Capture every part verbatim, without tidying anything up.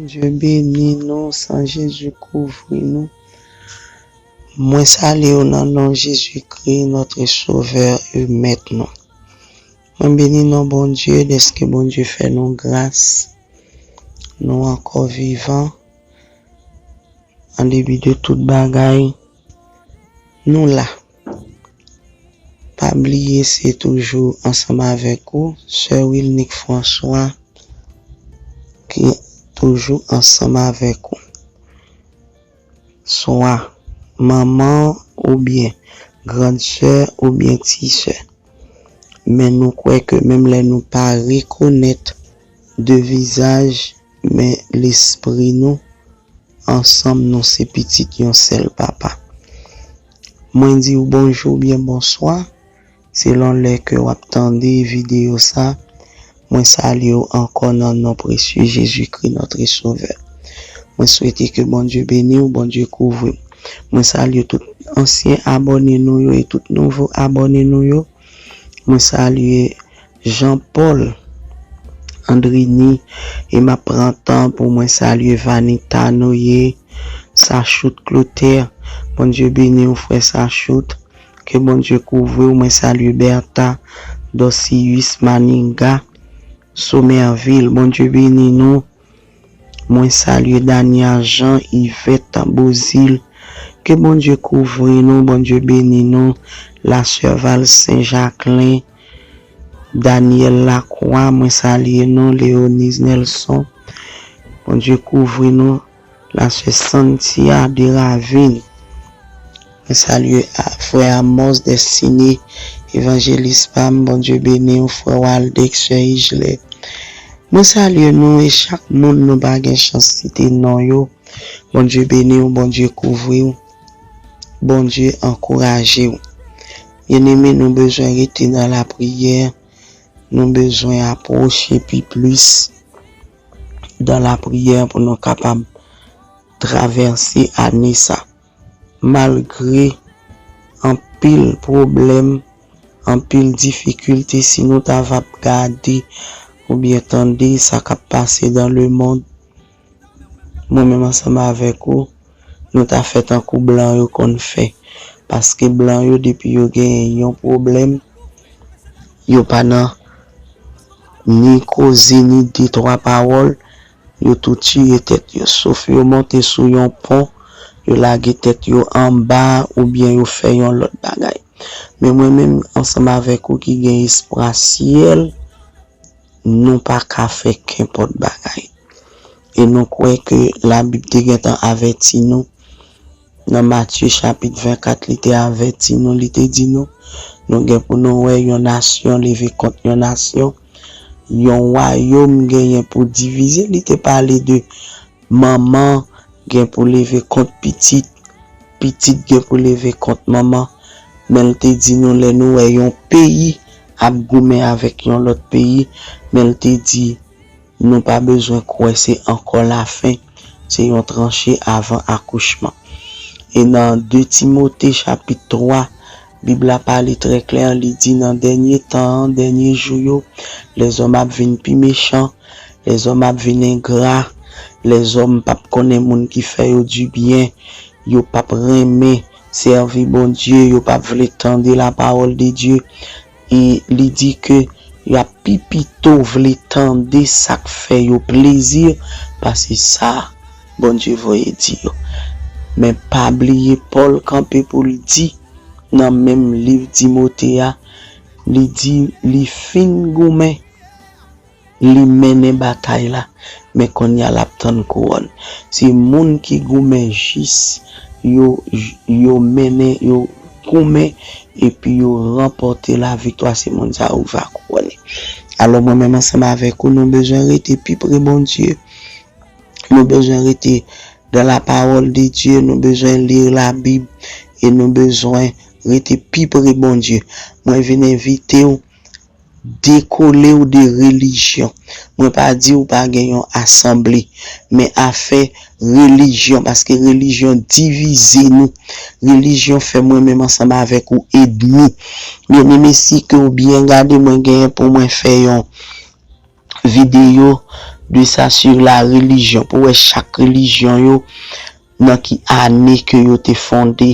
Bondye beni nou, san Jezi kouvri nou. Mwen salye w nan non Jezikri, notre Sauveur et Maître nou. Mwen beni non Bondye dèske Bondye fè nou gras. Nou ankò vivan. An depi de tout bagay, nou la. Pa bliye se toujou ansanm avèk ou, sè Wilnick François ki toujou ansanm avèk ou. Swa manman oubyen grann sè oubyen ti sè. Men nou kwè ke menm lè nou pa rekonèt de vizaj, men lespri nou, ansanm nou se pitit yon sèl papa. Mwen di w bonjou oubyen bonswa, selon lè ke w ap tande videyo sa. Mwen salye w ankò nan non presye Jezikri, notre Sauveur. Mwen swete ke Bondye beni w, Bondye kouvri w. Mwen salye tout ansyen abòne nou yo e tout nouvo abòne nou yo. Mwen salye Jean Paul Andrini, e m ap pran tan pou mwen salye Vanita Noye, Sachout Clotaire. Bondye beni w, frè Sachout. Ke Bondye kouvri w. Mwen salye Bertha Dosius Maniga Somerville. Bondye beni nou. Mwen salye Dania Jean, Yvette Bozil. Ke Bondye kouvri nou, Bondye beni nou. Lasè Val Sen Jaklen, Daniel Lacroix, mwen salye nou. Leoniz Nelson, Bondye kouvri nou. Lasè Santia Deravin, mwen salye a, frè Amos Destiny, evanjelis pa m, Bondye beni w, frè Waldeck, sè Ijle. Mwen salye nou e chak moun nou pa gen chans site non yo. Bondye beni w, Bondye kouvri w, Bondye ankouraje w. Byeneme, nou bezwen rete nan lapriyè, nou bezwen apwoche pi plis dan lapriyè pou nou kapab travèse ane sa. Malgre anpil pwoblèm, anpil difikilte, si nou ta va gade oubyen tande sa k ap pase dan lemonn, mwen menm ansanm avèk ou, nou ta fè tankou blan yo konn fè. Paske blan yo, depi yo genyen yon pwoblèm, yo pa nan ni koze ni de twa pawòl, yo tou tiye tèt yo. Sof yo monte sou yon pon, yo lage tèt yo anba oubyen yo fè yon lòt bagay. Men mwen menm, ansanm avèk ou ki gen espwa syèl, nou pa ka fè kenpòt bagay. E nou kwè ke Labib te gentan avèti nou. Nan Matye chapit vennkat, li te avèti nou, li te di nou, nou gen pou nou wè yon nasyon leve kont yon nasyon, yon wayòm genyen pou divize. Li te pale de manman gen pou leve kont pitit, pitit gen pou leve kont manman. Men l te di nou, lè nou wè yon peyi ap goumen avèk yon lòt peyi, men l te di, nou pa bezwen kwè se ankò lafen, se yon tranche avan akouchman. E nan de Timote chapit twa, Bib la pale trè klè, li di nan dènye tan an, dènye jou yo, lèzòm ap vin pi mechan, lèzòm ap vin engra, lèzòm p ap konnen moun ki fè yo dibyen, yo p ap renmen sèvi Bondye, yo p ap vle tande lapawòl de Dye. E li di ke y ap pi pito vle tande sa k fè yo plezi pase sa Bondye voye di yo. Men pa bliye Pòl kanpe pou l di nan menm liv Timote a, li di li fin goumen, li mennen batay la, men kounye a l ap tann kouwòn. Se moun ki goumen jis, yo, yo mennen, yo goumen, epi yo ranpòte laviktwa, se moun sa yo k va kouwone. Alò, mwen menm ansanm avèk ou, nou bezwen rete pi pre Bondye. Nou bezwen rete dans la parole de Dieu, nou bezwen li Labib e nou bezwen rete pi pre Bondye. Mwen vin envite w dekole w de relijyon. Mwen pa di w pa gen yon asanble, men afè relijyon, paske relijyon divize nou. Relijyon fè mwen menm ansanm avèk ou ènmi. Byeneme, si ke w byen gade, mwen genyen pou mwen fè yon videyo de sa sur la religion, pou wè chak relijyon yo, nan ki ane ke yo te fonde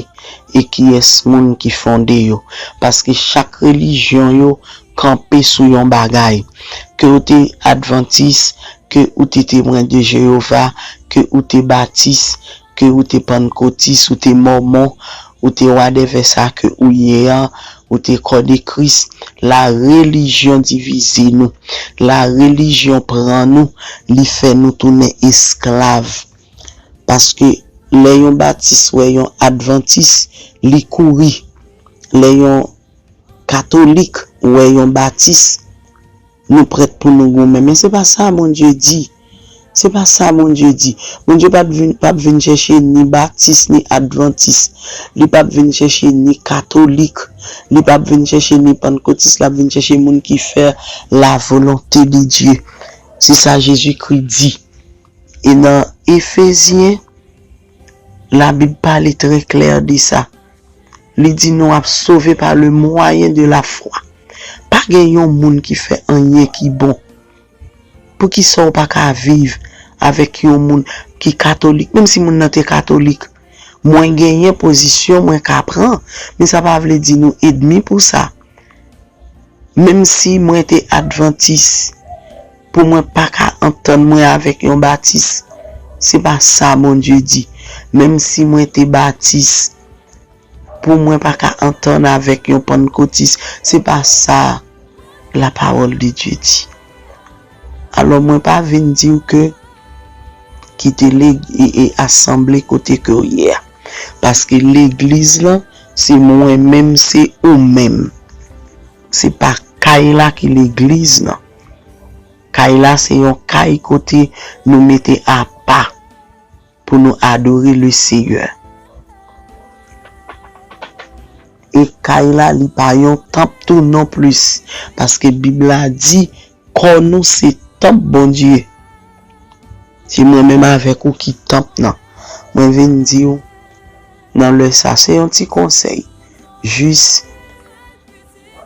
e kiyès moun ki fonde yo. Paske chak relijyon yo kanpe sou yon bagay. Ke ou te advantis, ke ou te temwen de Jewova, ke ou te batis, ke ou te pannkotis, ou te mòmon, ou te wadèvè sa ke ou ye an, ou te kò de Kris, la relijyon divize nou, la relijyon pran nou, li fè nou tounen esklav. Paske lè yon batis wè yon advantis, li kouri. Lè yon katolik wè yon batis, nou prèt pou nou goumen. Men se pa sa Bondye di. Se pa sa Bondye di. Bondye pa t vin, p ap vin chèche ni batis, ni advantis. Li p ap vin chèche ni katolik. Li p ap vin chèche ni pannkotis. L ap vin chèche moun ki fè la volonté de Dieu. Se sa Jezikri di. E nan Efezyen, Labib pale trè klè de sa. Li di nou ap sove pa le mwayen de la fwa. Pa gen yon moun ki fè anyen ki bon. Poukisa w pa ka viv avèk yon moun ki katolik? Menm si moun nan te katolik, mwen genyen pozisyon mwen ka pran, men sa pa vle di nou ènmi pou sa. Menm si mwen te advantis, pou mwen pa ka antann mwen avèk yon batis, se pa sa Bondye di. Menm si mwen te batis, pou mwen pa ka antann avèk yon pannkotis, se pa sa la parole de Dieu di. Alò, mwen pa vin di w ke kite leg-, e, e, asanble kote ke w ye a. Paske legliz lan, se mwen menm, se ou menm. Se pa kay la ki legliz lan. Kay la se yon kay kote nou mete apa pou nou adore le Seyè. E kay la, li pa yon tanp tou non plis, paske Bib la di kò nou se tanp Bondye. Se mwen menm avèk ou ki tanp nan. Mwen vin di w nan lè sa, se yon ti konsèy. Jis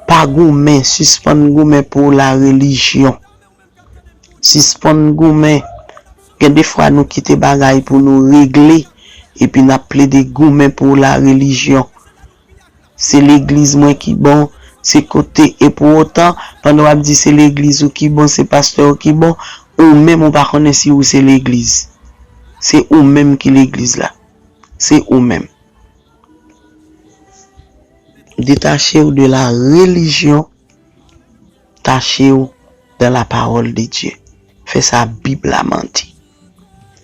pa goumen, sispann goumen pou la relijyon. Sispann goumen. Gen de fwa nou kite bagay pou nou regle, epi n ap plede goumen pou la relijyon. Se legliz mwen ki bon, se kote, e pou otan, pandan w ap di se legliz ou ki bon, se pastè ou ki bon, ou menm ou pa konnen si ou se legliz. Se ou menm ki legliz la. Se ou menm. Detache w de la relijyon, tache w dans la parole de Dieu. Fè sa Bib la mande.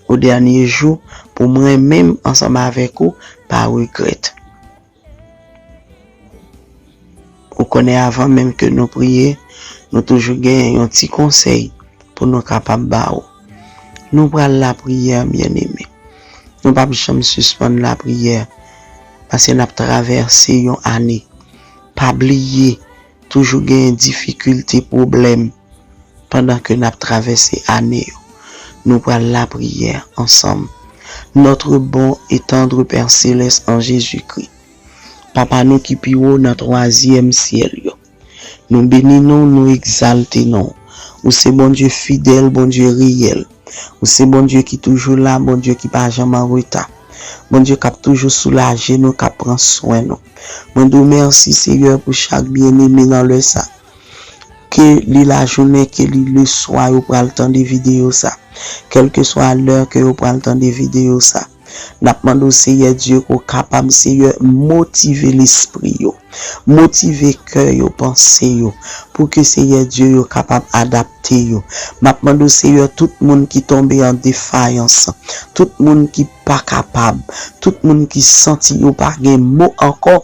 O dènye jou, pou mwen menm ansanm avèk ou, pa regrèt. Ou konnen, avan menm ke nou priye, nou toujou genyen yon ti konsèy pou nou kapab ba ou. Nou pral lapriyè, byeneme. Nou p ap janm sispann lapriyè, paske n ap travèse yon ane. Pa bliye, toujou genyen difikilte, pwoblèm pandan ke n ap travèse ane yo. Nou pral lapriyè ansanm. Notre bon et tendre Père céleste en Jésus-Christ. Papa nou ki pi wo nan twazyèm syèl yo. Nou beni non w, nou egzalte non w. Ou se Bondye fidèl, Bondye reyèl. Ou se Bondye ki toujou la, Bondye ki pa janm an reta. Bondye k ap toujou soulaje nou, k ap pran swen nou. Mwen di w mèsi, Seyè, pou chak byeneme nan lè sa. Ke li lajounen, ke li leswa, yo pral tande videyo sa. Kèlkeswa lè ke yo pral tande videyo sa. N ap mande w, Seyè Dye, ke w kapab, Seyè, motive lespri yo. Motive kè yo, panse yo. Pou ke, Seyè Dye, yo kapab adapte yo. M ap mande w, Seyè, tout moun ki tonbe an defayans, tout moun ki pa kapab, tout moun ki santi yo pa gen mo ankò,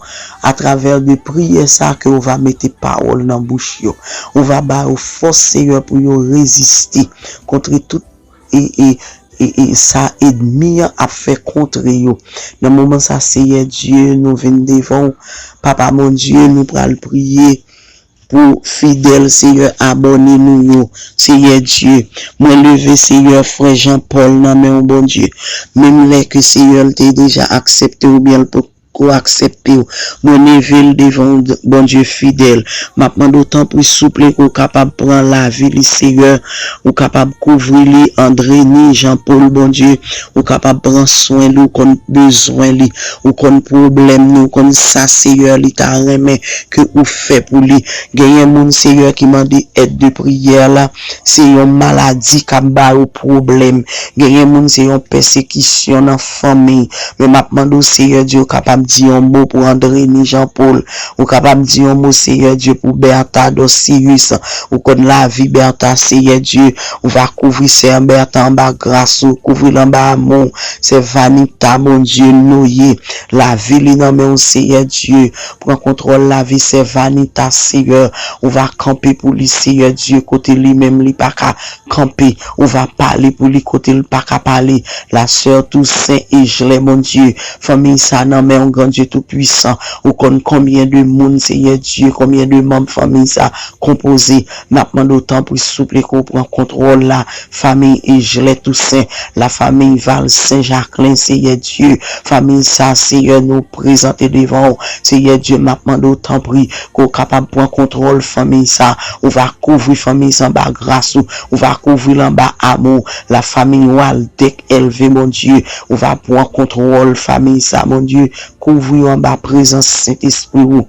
atravè de priyè sa ke w va mete pawòl nan bouch yo. Ou va ba yo fòs, Seyè, pou yo reziste kont tout e, e, e, e sa ènmi an ap fè kontre yo. Nan moman sa, Seyè Dye, nou vin devan w. Papa Bondye, nou pral priye pou fidèl, Seyè, abòne nou yo. Seyè Dye, mwen leve, Seyè, frè Jean Paul nan men w, Bondye. Menm lè ke, Seyè, l te deja aksepte oubyen l pou ke w aksepte w. Mwen leve l devan w, Bondye fidèl. M ap mande w tanpri, souple, ke w kapab pran lavi li, Seyè. Ou kapab kouvri li, Andreni Jean Paul, Bondye. Ou kapab pran swen li, ou konn bezwen li, ou konn pwoblèm li, ou konn sa, Seyè, li ta renmen ke ou fè pou li. Genyen moun, Seyè, ki mande èd de priyè la. Se yon maladi k ap ba yo pwoblèm. Genyen moun, se yon pèsekisyon nan fanmi. Men m ap mande w, Seyè Dye, ou kapab di yon mo pou Andreni Jean Paul. Ou kapab di yon mo, Seyè Dye, pou Bertha Dosius. Ou konn lavi Bertha, Seyè Dye. Ou va kouvri sè Bertha anba gras ou, kouvri l anba amou w. Sè Vanita, Bondye, Noye, lavi li nan men w, Seyè Dye. Pran kontwòl lavi sè Vanita, Seyè. Ou va kanpe pou li, Seyè Dye, kote li menm li pa ka kanpe. Ou va pale pou li kote l pa ka pale. Lasè Toussaint Egelin, Bondye, fanmi sa nan men w, Gran Dye Toupisan. Ou konn konbyen de moun, Seyè Dye, konbyen de manm fanmi sa konpoze. N ap mande w tanpri, souple, ke w pran kontwòl la. Fanmi Egelin Toussaint, la fanmi Val Sen Jaklen, Seyè Dye, fanmi sa, Seyè, nou prezante devan w. Seyè Dye, m ap mande w tanpri, ke w kapab pran kontwòl fanmi sa. Ou va kouvri fanmi sa anba gras ou. Ou va kouvri l anba amou w. La fanmi Waldec Elvé, Bondye, ou va pran kontwòl fanmi sa, Bondye. Kouvri yo anba prezans Sentespri ou.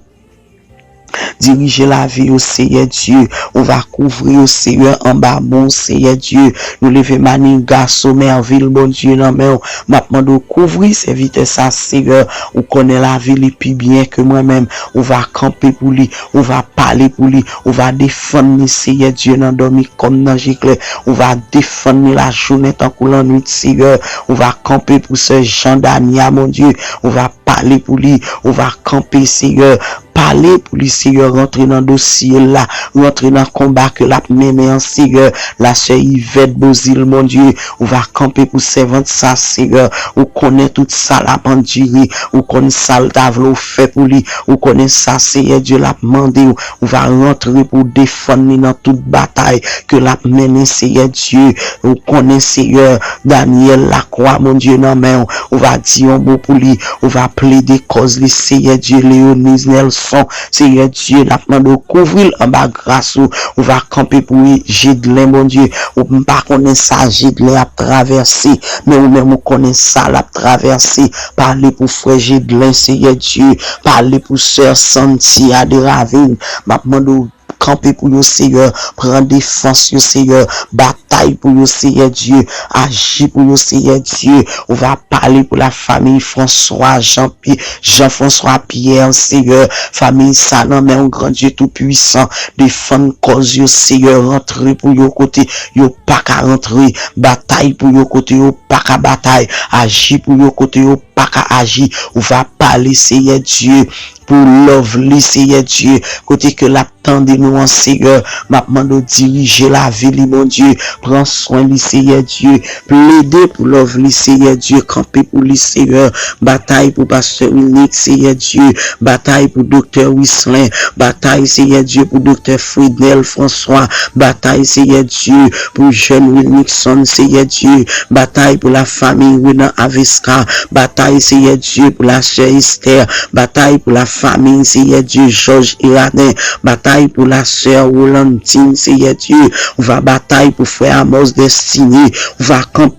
Dirije lavi yo, Seyè Dye. Ou va kouvri yo, Seyè, anba amou w, Seyè Dye. Nou leve Maniga Somerville, Bondye, nan men w. M ap mande w kouvri sèvitè sa, Seyè. Ou konnen lavi li pi byen ke mwen menm. Ou va kanpe pou li. Ou va pale pou li. Ou va defann li, Seyè Dye, nan dòmi kòm nan je klè. Ou va defann li lajounen tankou lannwit, Seyè. Ou va kanpe pou sè Jean Dania, Bondye. Ou va pale pou li. Ou va kanpe, Seyè. Pale pou li, Seyè, rantre nan dosye l la, rantre nan konba ke l ap mennen an, Seyè. Lasè Yvette Bozil, Bondye, ou va kanpe pou sèvant sa, Seyè. Ou konnen tout sa l ap andire, ou konn sa l ta vle w fè pou li, ou konnen sa, Seyè Dye, l ap mande w. Ou va rantre pou w defann li nan tout batay ke l ap mennen, Seyè Dye. Ou konnen, Seyè, Daniel Lacroix, Bondye, nan men w. Ou va di yon mo pou li. Ou va plede kòz li, Seyè Dye. Léonise Nelson, Seyè Dye, n ap mande w kouvri l anba gras ou. Ou va kanpe pou li, Jedlen, Bondye. Ou m pa konnen sa Jedlen ap travèse, men ou menm ou konnen sa l ap travèse. Pale pou frè Jedlen, Seyè Dye. Pale pou sè Santia de Ravine. M ap mande w kanpe pou yo, Seyè. Pran defans yo, Seyè. Batay pou yo, Seyè Dye. Aji pou yo, Seyè Dye. Ou va pale pou la fanmi François Jean Pierre, Jean François Pierre, Seyè. Fanmi sa nan men w, Gran Dye Toupisan. Defann kòz yo, Seyè. Rantre pou yo kote yo pa ka rantre. Batay pou yo kote yo pa ka batay. Aji pou yo kote yo pa ka aji. Ou va pale, Seyè Dye, pou Lovely, Seyè Dye, kote ke l ap tande nou an, Seyè. M ap mande w dirije lavi li, Bondye. Pran swen li, Seyè Dye. Plede pou Lovely, Seyè Dye. Kanpe pou li, Seyè. Batay pou pastè Wilnick, Seyè Dye. Batay pou doktè Wislin. Batay, Seyè Dye, pou doktè Frednel François. Batay, Seyè Dye, pou jèn Wilnickson, Seyè Dye. Batay pou la fanmi Renan Avesca. Batay, Seyè Dye, pou la sè Esther. Batay pou la fanmi, Seyè Dye, Georges Iraden. Batay pou la sè Rolantine, Seyè Dye. Ou va batay pou frè Amos Destiny. Ou va kanp-,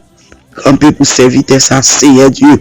kanpe pou sèvitè sa, Seyè Dye.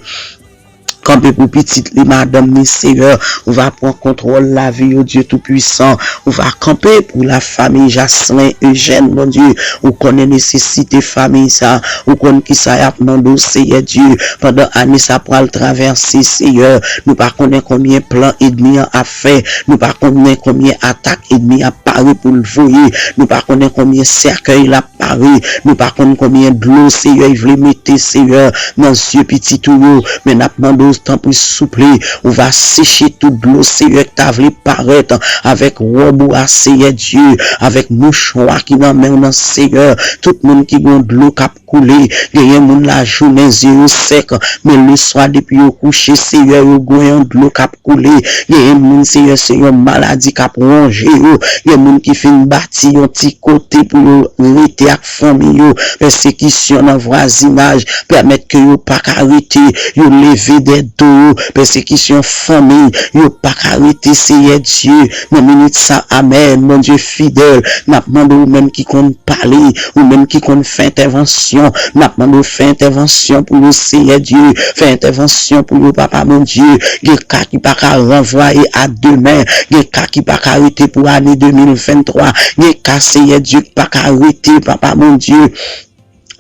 Kanpe pou pitit li, madanm li, Seyè. Ou va pran kontwòl lavi yo, Dye Toupisan. Ou va kanpe pou la fanmi Jaslin Eugène, Bondye. Ou konnen nesesite fanmi sa. Ou konn kisa y ap mande w, Seyè Dye. Pandan ane sa pral travèse, Seyè, nou pa konnen konbyen plan ènmi an ap fè. Nou pa konnen konbyen atak ènmi an ap pare pou l voye. Nou pa konnen konbyen sèkèy l ap pare. Nou pa konn konbyen dlo, Seyè, y vle mete, Seyè, nan zye pitit ou yo. Men n ap mande w, tanpri, souple, ou va seche tout dlo, Seyè, k ta vle parèt avèk wòb ou a, Seyè Dye, avèk mouchwa ki nan men w nan, Seyè. Tout moun ki gen dlo k ap koule, genyen moun lajounen zye yo sèk, men leswa depi yo kouche, Seyè, yo gen yon dlo k ap koule. Genyen moun, Seyè, se yon maladi k ap wonje yo. Gen moun ki fin bati yon ti kote pou yo rete ak fanmi yo. Pèsekisyon nan vwazinaj pèmèt ke yo pa ka rete. Yo leve dè do yo, pèsekisyon fanmi, yo pa ka rete, Seyè Dye, nan minit sa, amèn, Bondye fidèl, n ap mande w menm ki konn pale, ou menm ki konn fè entèvansyon, n ap mande w fè entèvansyon pou yo, Seyè Dye, fè entèvansyon pou yo, Papa Bondye, gen ka ki pa ka ranvwaye a demen, gen ka ki pa ka rete pou ane de mil venntwa, gen ka, Seyè Dye, ki pa ka rete, Papa Bondye,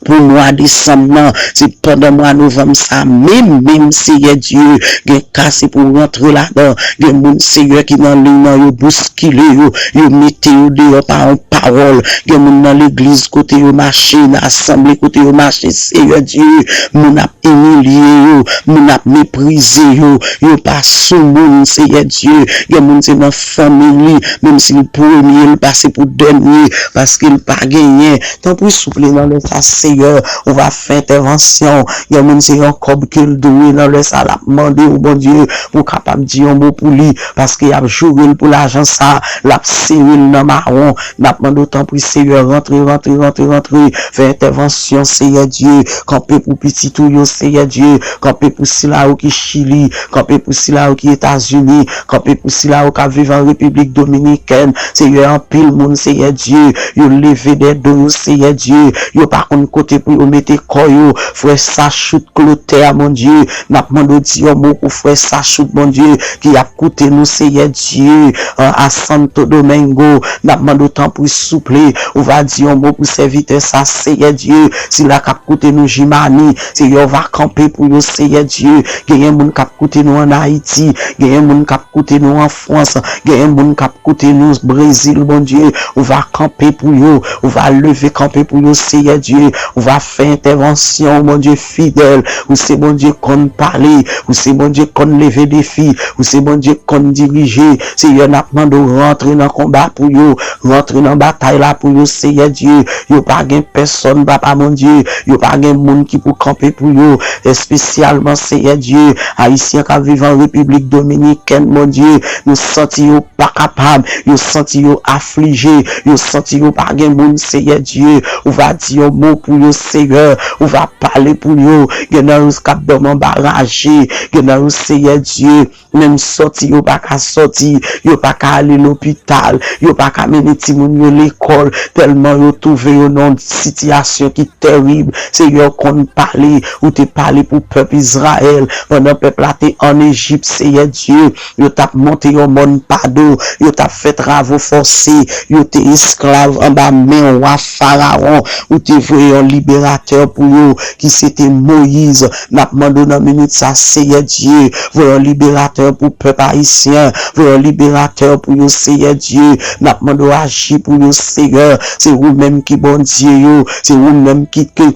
pou mwa desanm nan, se pandan mwa novanm sa menm, menm, Seyè Dye, gen ka se pou rantre ladan, gen moun, Seyè, ki nan liy nan, yo bouskile yo, yo mete yo deyò pa yon pawòl, gen moun nan legliz kote yo mache, nan asanble kote yo mache, Seyè Dye, moun ap imilye yo, moun ap meprize yo, yo pa sou moun, Seyè Dye, gen moun se nan fanmi li, menm si l premye, l pase pou dènye, paske l pa genyen, Tanpri, souple, nan lè sa, Seyè, ou va fè entèvansyon. Gen moun se yon kòb ke l dwe, nan lè sa, l ap mande w, Bondye, pou w kapab di yon mo pou li, paske y ap joure l pou lajan sa, l ap sere l nan mawon. N ap mande w, tanpri, Seyè, rantre, rantre, rantre, rantre, fè entèvansyon, Seyè Dye, kanpe pou pitit ou yo, Seyè Dye, kanpe pou sila yo ki Chili, kanpe pou sila yo ki Etazini, kanpe pou sila yo k ap viv an Repiblik Dominikèn, Seyè, anpil moun, Seyè Dye, yo leve dè do yo, Seyè Dye, yo pa konn kote pou yo mete kò yo. Frè Sachout Klotè, Bondye, n ap mande w di yon mo pou frè Sachout, Bondye, ki ap koute nou, Seyè Dye, a, a Santo Domingo. N ap mande w, tanpri, souple, ou va di yon mo pou sèvitè sa, Seyè Dye, sila k ap koute nou Jimani, Seyè, ou va kanpe pou yo, Seyè Dye. Genyen moun k ap koute nou ann Ayiti, genyen moun k ap koute nou an Frans, genyen moun k ap koute nou Brezil, Bondye, ou va kanpe pou yo, ou va leve kanpe pou yo, Seyè Dye, ou va fè entèvansyon, Bondye fidèl, ou se Bondye konn pale, ou se Bondye konn leve defi, ou se Bondye konn dirije, Seyè, n ap mande w rantre nan konba pou yo, rantre nan batay la pou yo, Seyè Dye, yo pa gen pèsòn, Papa Bondye, yo pa gen moun ki pou kanpe pou yo, espesyalman, Seyè Dye, Ayisyen k ap viv an Repiblik Dominikèn, Bondye, nou santi yo pa kapab, yo santi yo aflije, yo santi yo pa gen moun, Seyè Dye, ou va di yon mo pou yo, Seyè, ou va pale pou yo, gen nan yo k ap dòmi anba raje, gen nan yo, Seyè Dye, menm sòti yo pa ka sòti, yo pa ka ale lopital, yo pa ka mennen timoun yo lekòl, tèlman yo twouve yo nan yon sitiyasyon ki tèrib. Seyè, ou konn pale, ou te pale pou pèp Izrayèl, pandan pèp la te ann Ejip, Seyè Dye, yo t ap monte yon mòn Pado, yo t ap fè travo fòse, yo te esklav anba men wa Farawon, ou te voye yon liberatè pou yo, ki se te Moyiz. N ap mande w nan minit sa, Seyè Dye, voye yon liberatè pou pèp ayisyen, voye yon liberatè pou yo, Seyè Dye. N ap mande w aji pou yo, Seyè. Se ou menm ki Bondye yo, se ou menm ki, ki,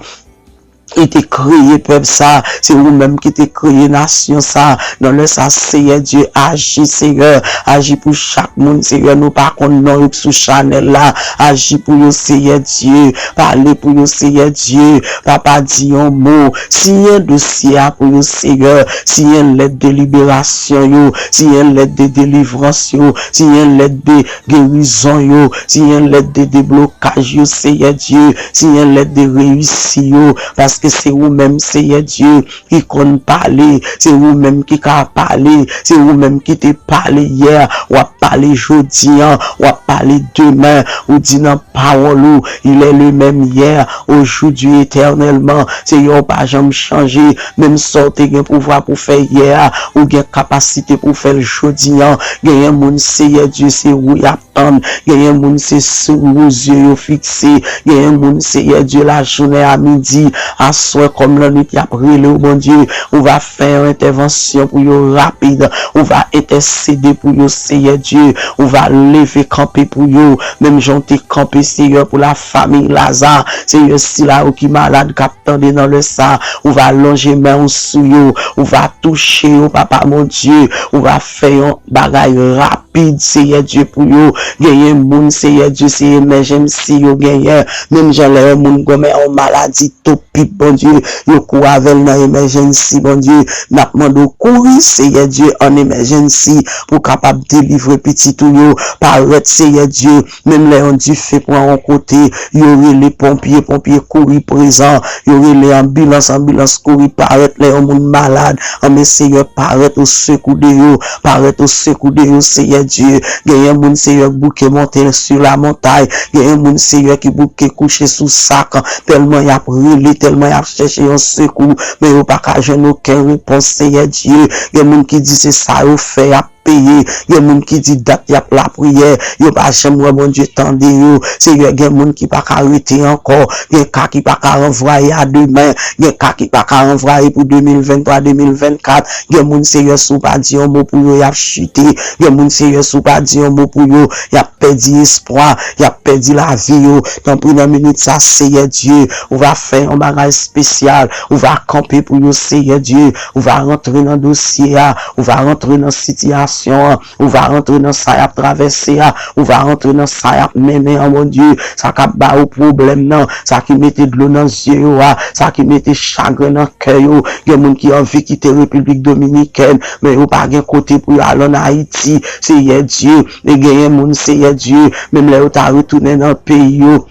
ki te kreye pèp sa, se ou menm ki te kreye nasyon sa. Nan lè sa, Seyè Dye, aji, Seyè, aji pou chak moun, Seyè, nou pa konn non yo k sou chanèl la, aji pou yo, Seyè Dye, pale pou yo, Seyè Dye, papa, di yon mo, siyen dosye a pou yo, Seyè, siyen lèt de liberasyon yo, siyen lèt de delivrans yo, siyen lèt de gerizon yo, siyen lèt de deblokaj yo, Seyè Dye, siyen lèt de reyisi yo, paske se ou menm, Seyè Dye, ki konn pale, se ou menm ki ka pale, se ou menm ki te pale yè, w ap pale jodi an, w ap pale demen, ou di nan pawòl ou, il est le même hier, aujourd'hui, éternellement, Seyè, ou pa janm chanje, menm sa w te gen pouvwa pou fè yè a, ou gen kapasite pou fè l jodi an, genyen moun, Seyè Dye, se ou y ap tann. Genyen moun se sou ou zye yo fikse. Genyen moun, Seyè Dye, lajounen a midi, aswè kòm lannwit, y ap rele w, Bondye. Ou va fè yon entèvansyon pou yo rapid. Ou va entèsede pou yo, Seyè Dye. Ou va leve kanpe pou yo. Menm jan w te kanpe, Seyè, pou lafanmi Laza. Seyè, sila yo ki malad, k ap tande nan lè sa, ou va lonje men w sou yo. Ou va touche yo, Papa Bondye. Ou va fè yon bagay rapid. Rapid, Seyè Dye, pou yo. Genyen moun, Seyè Dye, se emèjènsi yo genyen. Menm jan lè yon moun gòmen yon maladi topik, Bondye, yo kouri avè l nan emèjènsi, Bondye. N ap mande w kouri, Seyè Dye, an emèjènsi, pou w kapab delivre pitit ou yo. Parèt, Seyè Dye, menm lè yon dife pran yon kote, yo rele ponpye, ponpye kouri prezan, yo rele anbilans, anbilans kouri parèt lè yon moun malad. Anben, Seyè, parèt o sekou de yo, parèt o sekou de yo, Seyè Dye. Genyen moun, Seyè, k bouke monte sou lamontay. Genyen moun, Seyè, ki bouke kouche sou sak. Tèlman y ap rele, tèlman y ap chèche yon sekou, men yo pa ka jwenn okenn repons, Seyè Dye. Gen moun ki di se sa yo fè, y ap peye. Gen moun ki di dat y ap lapriyè, yo pa janm wè Bondye tande yo. Seyè, gen moun ki pa ka rete ankò. Gen ka ki pa ka ranvwaye a demen. Gen ka ki pa ka ranvwaye pou de mil venntwa, de mil vennkat. Gen moun, Seyè, si w pa di yon mo pou yo, y ap chite. Gen moun, Seyè, si w pa di yon mo pou yo, y ap pèdi espwa, y ap pèdi lavi yo. Tanpri, nan minit sa, Seyè Dye, ou va fè yon bagay espesyal. Ou va kanpe pou yo, Seyè Dye. Ou va rantre nan dosye a. Ou va rantre nan sitiyasyon an. Ou va rantre nan sa y ap travèse a. Ou va rantre nan sa y ap mennen an, Bondye. Sa k ap ba yo pwoblèm nan. Sa ki mete dlo nan zye yo a. Sa ki mete chagren nan kè yo. Gen moun ki anvi kite Repiblik Dominikèn, men yo pa gen kote pou yo al ann Ayiti, Seyè Dye. E genyen moun, Seyè Dye, menm lè yo ta retounen nan peyi yo,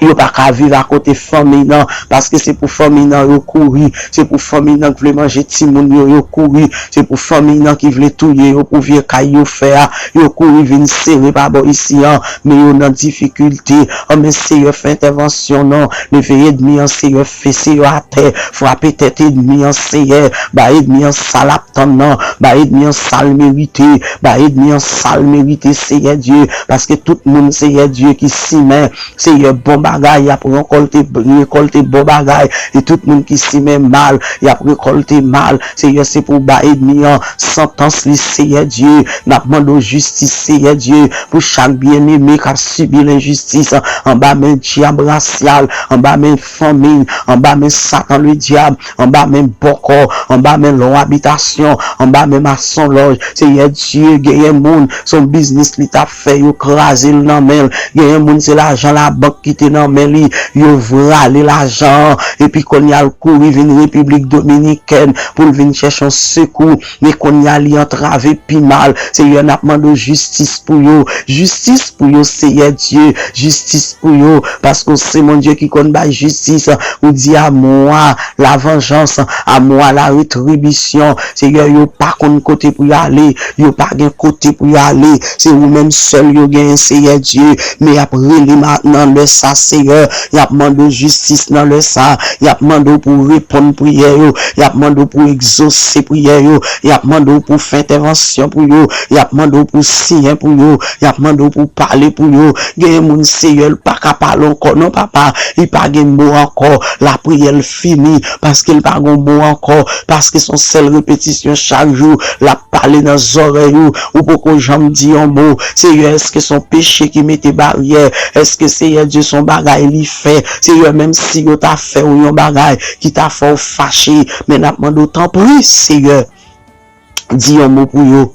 yo pa ka viv akote fanmi nan, paske se pou fanmi nan yo kouri, se pou fanmi nan ki vle manje timoun yo, yo kouri, se pou fanmi nan ki vle touye yo pou vye kay yo fè a, yo kouri vin sere pa bò isi an, men yo nan difikilte. Anben, Seyè, fè entèvansyon non, leve ènmi an, Seyè, fese yo atè, frape tèt ènmi an, Seyè, ba ènmi an sa l ap tann nan, ba ènmi an sa l merite, ba ènmi an sa l merite, Seyè Dye, paske tout moun, Seyè Dye, ki simen, Seyè, bon bagay, y ap rekòlte, rekòlte bon bagay, e tout moun ki simen mal, y ap rekòlte mal, Seyè, se pou w ba ènmi an santans li, Seyè Dye, n ap mande w jistis, Seyè Dye, pou chak byeneme k ap sibi lenjistis, anba men dyab rasyal, anba men fanmi, anba men Satan Ledyab, anba men bòkò, anba men lwa abitasyon, anba men masonlòj. Seyè Dye, genyen moun, se yon biznis li t ap fè, yo kraze l nan men l. Genyen moun, se lajan labank ki te nan men li, yo vrale lajan an, epi kounye a l kouri vin Repiblik Dominikèn pou l vin chèche yon sekou. Men kounye a li antrave pi mal. Seyè, n ap mande w jistis pou yo. Jistis pou yo, Seyè Dye. Jistis pou yo. Paske w se Bondye ki konn bay jistis. Ou di, à moi la vengeance, à moi la rétribution. Seyè, yo pa konn kote pou y ale. Yo pa gen kote pou y ale. Se ou menm sèl yo genyen, Seyè Dye. Men y ap rele ma-, nan lè sa, Seyè. Y ap mande w jistis nan lè sa. Y ap mande w pou w reponn priyè yo. Y ap mande w pou w egzose priyè yo. Y ap mande w pou w fè entèvansyon pou yo. Y ap mande w pou w siyen pou yo. Y ap mande w pou w pale pou yo. Genyen moun, Seyè, l pa ka pale ankò non, Papa. Li pa gen mo ankò. Lapriyè l fini paske l pa gen mo ankò. Paske se yon sèl repetisyon chak jou. L ap pale nan zòrèy ou. Ou poko janm di yon mo. Seyè, èske se yon peche ki mete baryè? Èske, Seyè Dye, se yon bagay li fè? Seyè, menm si yo ta fè w yon bagay ki ta fè w fache, men n ap mande w, tanpri, Seyè, di yon mo pou yo.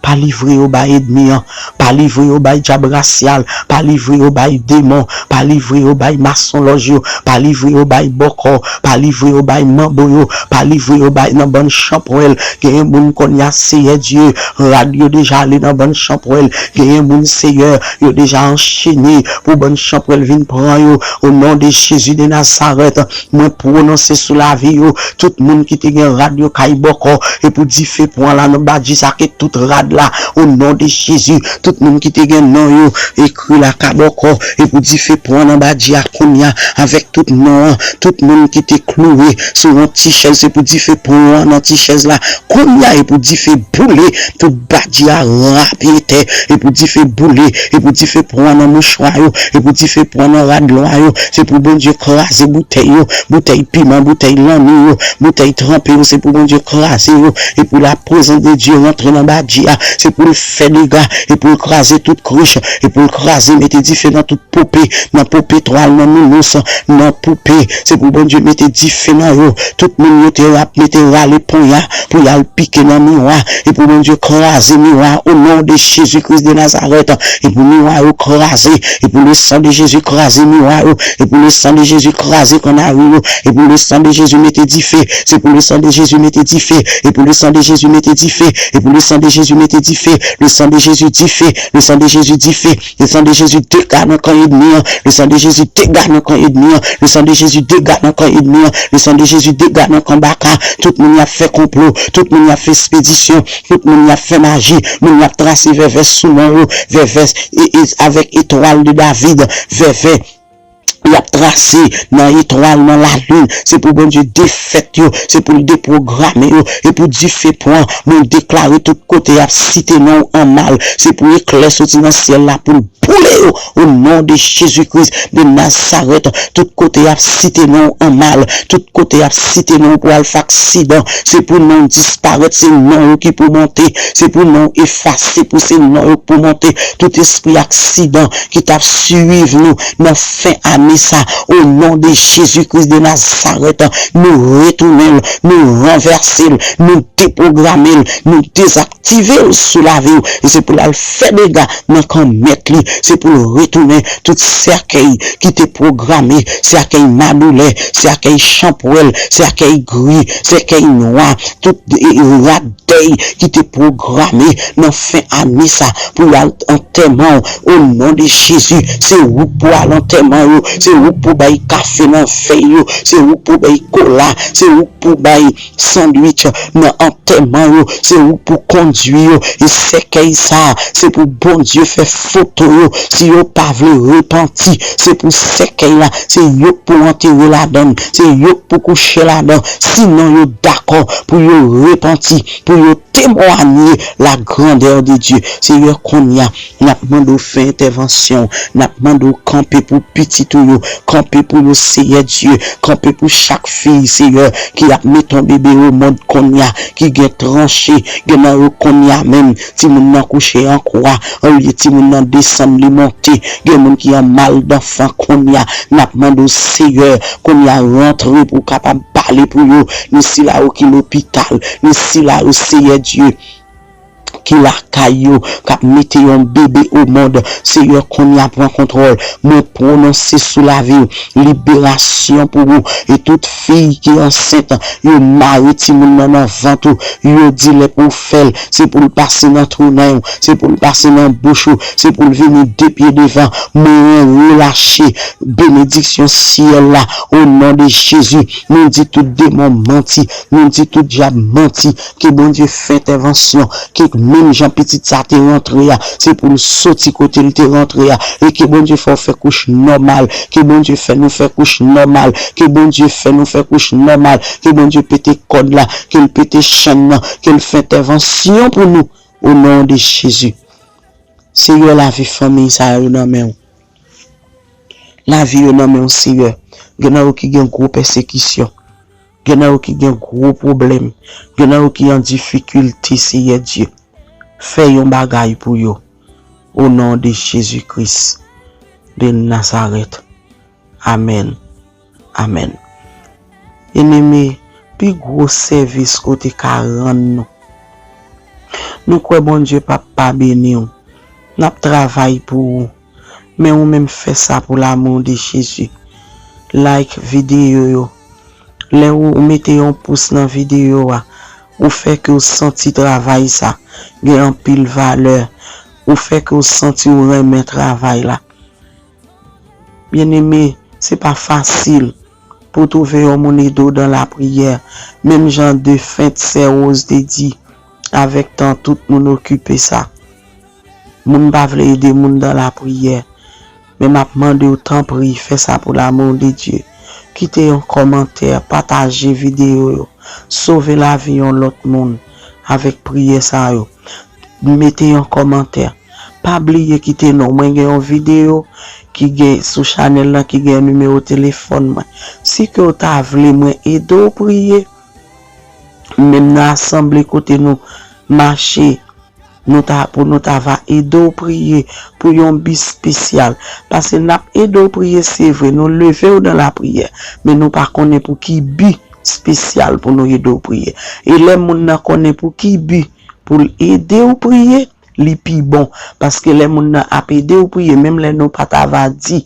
Pa livre yo bay ènmi an. Pa livre yo bay dyab rasyal. Pa livre yo bay demon. Pa livre yo bay masonlòj yo. Pa livre yo bay bòkò. Pa livre yo bay manbo yo. Pa livre yo bay nan bann chanpwèl. Genyen moun kounye a, Seyè Dye, rad yo deja ale nan bann chanpwèl. Genyen moun, Seyè, yo deja anchene pou bann chanpwèl vin pran yo. O non de Jezi de Nazarèt, mwen pwononse sou lavi yo, tout moun ki te gen rad yo kay bòkò, e pou dife pran la nan badji sa, ke tout rad la, o non de Jezi, tout moun ki te gen non yo ekri la ka bòkò, e pou dife pran nan badji a kounye a, avèk tout non an, tout moun ki te klouwe sou yon ti chèz, se pou dife pran nan ti chèz la kounye a, e pou dife boule tout badji a rape tè, e pou dife boule, e pou dife pran nan mouchwa yo, e pou dife pran nan rad lwa yo, se pou Bondye kraze boutèy yo, boutèy piman, boutèy lanmi yo, boutèy tranpe yo, se pou Bondye kraze yo, e pou laprezans de Dye rantre nan badji a, Se pou l fè dega, e pou l kraze tout krich, e pou l kraze, mete dife nan tout pope, nan pope twal, nan nounous, nan poupe. Se pou Bondye mete dife nan yo. Tout moun yo te ap mete rale ponya pou y al pike nan miwa. E pou Bondye kraze miwa o non de Jezi Kris de Nazarèt. E pou miwa yo kraze. E pou le san de Jezi kraze miwa yo. E pou le san de Jezi kraze kannari yo. E pou le san de Jezi mete dife. Se pou le san de Jezi mete dife. E pou le san de Jezi mete dife. E pou le san de Jezi mete dife. Le san de Jezi dife. Le san de Jezi dife. Le san de Jezi dega nan kan ènmi an. Le san de Jezi dega nan kan ènmi an. Le san de Jezi dega nan kan ènmi an. Le san de Jezi dega nan kan baka. Tout moun y ap fè konplo. Tout moun y ap fè espedisyon. Tout moun y ap fè maji. Moun y ap trase vèvè sou non yo. Vèvè e, e, avèk etwal de David. Vèvè y ap trase nan etwal, nan lalin. Se pou Bondye defèt yo. Se pou l depwograme yo. E pou dife pran. Mwen deklare tout kote y ap site non w an mal. Se pou eklè soti nan syèl la pou l boule yo. O non de Jezi Kris de Nazarèt. Tout kote y ap site non w an mal. Tout kote y ap site non w pou al fè aksidan. Se pou non w disparèt. Se non yo ki pou monte. Se pou non w efase. Pou se non yo pou monte. Tout espri aksidan ki t ap swiv nou nan fen ane sa. O non de Jezi Kris de Nazarèt, nou retounen l, nou ranvèse l, nou depwograme l, nou dezaktive l sou lavi w. E se pou l al fè dega nan kan mèt li. Se pou l retounen tout sèkèy ki te pwograme, sèkèy madoulè, sèkèy chanpwèl, sèkèy gri, sèkèy nwa, tout, e, rad dèy ki te pwograme nan fen ane sa pou y al antèman w. O non de Jezi, se ou k pou al antèman yo, se ou k pou bay kafe nan fèy yo, se ou k pou bay kola, se ou k pou bay sandwich nan antèman yo, se ou k pou kondui yo. E sèkèy sa, se pou Bondye fè foto yo. Si yo pa vle repanti, se pou sèkèy la, se yo k pou antere ladan l, se yo k pou kouche ladan. Sinon, yo dakò pou yo repanti, pou yo temwanye la grandeur de Dieu. Seyè, kounye a, n ap mande w fè entèvansyon w. N ap mande w kanpe pou pitit ou yo. Kanpe pou yo, Seyè Dye. Kanpe pou chak fi, Seyè, ki ap mete yon bebe o mond kounye a, ki gen tranche, gen nan yo kounye a menm. Timoun nan kouche an kwa, olye timoun nan desann, li monte. Gen moun ki an mal danfan kounye a. N ap mande w, Seyè, kounye a, rantre pou w kapab pale pou yo, ni sila yo ki lopital, ni sila yo, Seyè Dye, ki lakay yo, k ap mete yon bebe o mond. Seyè, kounye a, pran kontwòl. Mwen pwononse sou lavi w liberasyon pou ou. E tout fi ki ansent, yo mare timoun nan nan vant ou. Yo di lè pou w fè l, se pou l pase nan twou nen w, se pou l pase nan bouch ou, se pou l vini de pye devan. Mwen relache benediksyon syèl la o non de Jezi. Nou di tout demon manti, nou di tout dyab manti. Ke Bondye fè entèvansyon, ke menm jan pitit sa te rantre a, se pou l soti kote l te rantre a, e ke Bondye fè w fè kouch nòmal, ke Bondye fè nou fè kouch nòmal, ke Bondye fè nou fè kouch nòmal, ke Bondye pete kòd la, ke l pete chenn nan, ke l fè entèvansyon pou nou, o non de Jezi. Seyè, lavi fanmi sa yo nan men w. Lavi yo nan men w, Seyè. Gen nan yo ki gen gwo pèsekisyon. Gen nan yo ki gen gwo pwoblèm. Gen nan yo ki an difikilte, Seyè Dye. Fè yon bagay pou yo. O non de Jezi Kris de Nazarèt. Amèn. Amèn. Byeneme, pi gwo sèvis ke w te ka rann nou. Nou kwè Bondye p ap pa beni w. N ap travay pou ou. Men ou menm fè sa pou l'amour de Jésus. Like videyo yo. Lè ou, ou mete yon pous nan videyo a, ou fè ke w santi travay sa gen anpil valè. Ou fè ke w santi w renmen travay la. Byeneme, se pa fasil pou w twouve yon moun ede w dan lapriyè, menm jan defent sè Rose te di, avèk tan tout moun okipe sa. Moun pa vle ede moun dan lapriyè, men m ap mande w tanpri fè sa pou l'amour de Dieu. Kite yon kòmantè, pataje videyo yo, sove lavi yon lòt moun avèk priyè sa yo. Mete yon kòmantè. Pa bliye kite non. Mwen gen yon videyo ki gen sou chanèl lan ki gen nimewo telefòn mwen. Si ke w ta vle mwen ede w priye, menm nan asanble kote nou mache, nou ta, pou nou ta va ede w priye pou yon bi espesyal. Paske n ap ede w priye, se vre, nou leve w nan lapriyè, men nou pa konnen pou ki bi espesyal pou nou ede w priye. E lè moun nan konnen pou ki bi pou l ede w priye, li pi bon. Paske lè moun nan ap ede w priye, menm lè nou pa ta va di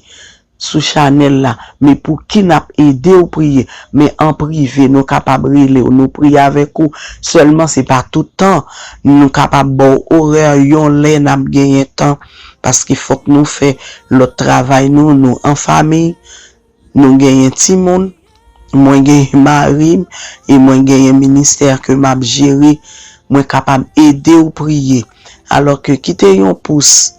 sou chanèl la, men pou ki n ap ede w priye, men an prive, nou kapab rele w, nou priye avèk ou. Sèlman, se pa tout tan nou kapab ba w orè yon lè n ap genyen tan, paske fòk nou fè lòt travay nou, nou an fanmi, nou genyen timoun, mwen genyen mari m, e mwen genyen ministè ke m ap jere, mwen kapab ede w priye. Alò ke kite yon pous,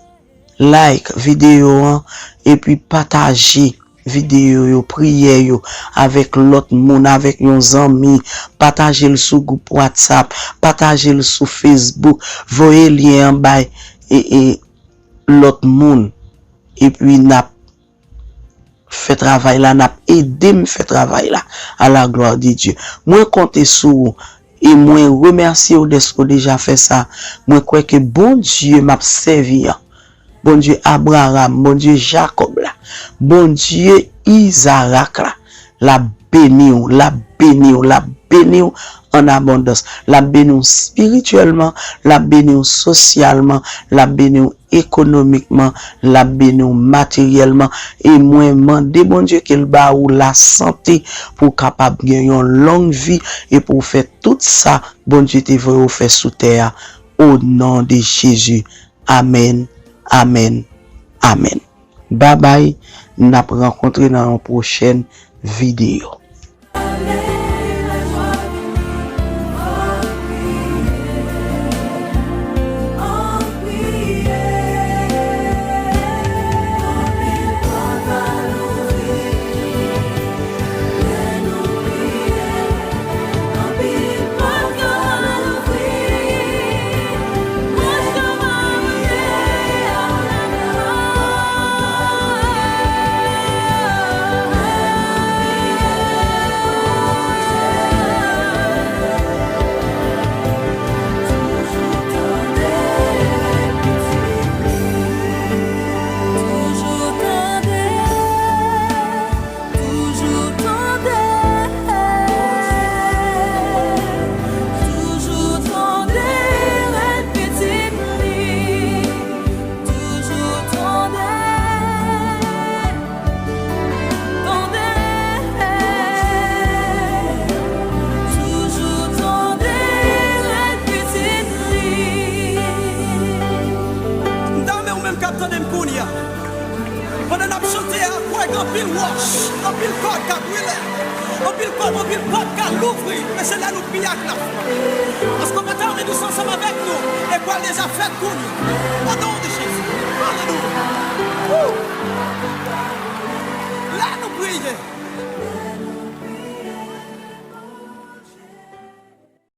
like videyo an, epi pataje videyo yo, priyè yo, avèk lòt moun, avèk yon zanmi, pataje l sou gwoup WhatsApp, pataje l sou Facebook, voye lyen an bay, e, e, lòt moun. Epi n ap fè travay la, n ap ede m fè travay la, à la gloire de Dieu. Mwen konte sou ou, e mwen remèsye w dèske w deja fè sa. Mwen kwè ke Bondye m ap sèvi an, Bondye Abraram, Bondye Jakòb la, Bondye Izarak la, l ap beni w, l ap beni w, l ap beni w an abondans. L ap beni w espirityèlman, l ap beni w sosyalman, l ap beni w ekonomikman, l ap beni w materyèlman. E mwen mande Bondye ke l ba ou lasante pou w kapab gen yon long vi e pou w fè tout sa Bondye te voye w fè sou tè a. O non de Jezi. Amèn, amèn, amèn. Babay, n ap rankontre nan yon pwochèn videyo. Toujou tande, toujou tande, toujou tande rèl pitit li. Toujou tande, tande, toujou tande rèl pitit li. M ta renmen ou menm k ap tande m kounye a. Pandan n ap chante a, kwè gen anpil wòch, anpil kòd k ap brile, anpil pòt, anpil pòt k ap louvri, men se lè nou priye ak lafwa. Paske w pa ta renmen nou ansanm avèk nou, e pral deja fèt kounye a. O non de Jezi. Alelouya. Woo! Lè nou priye.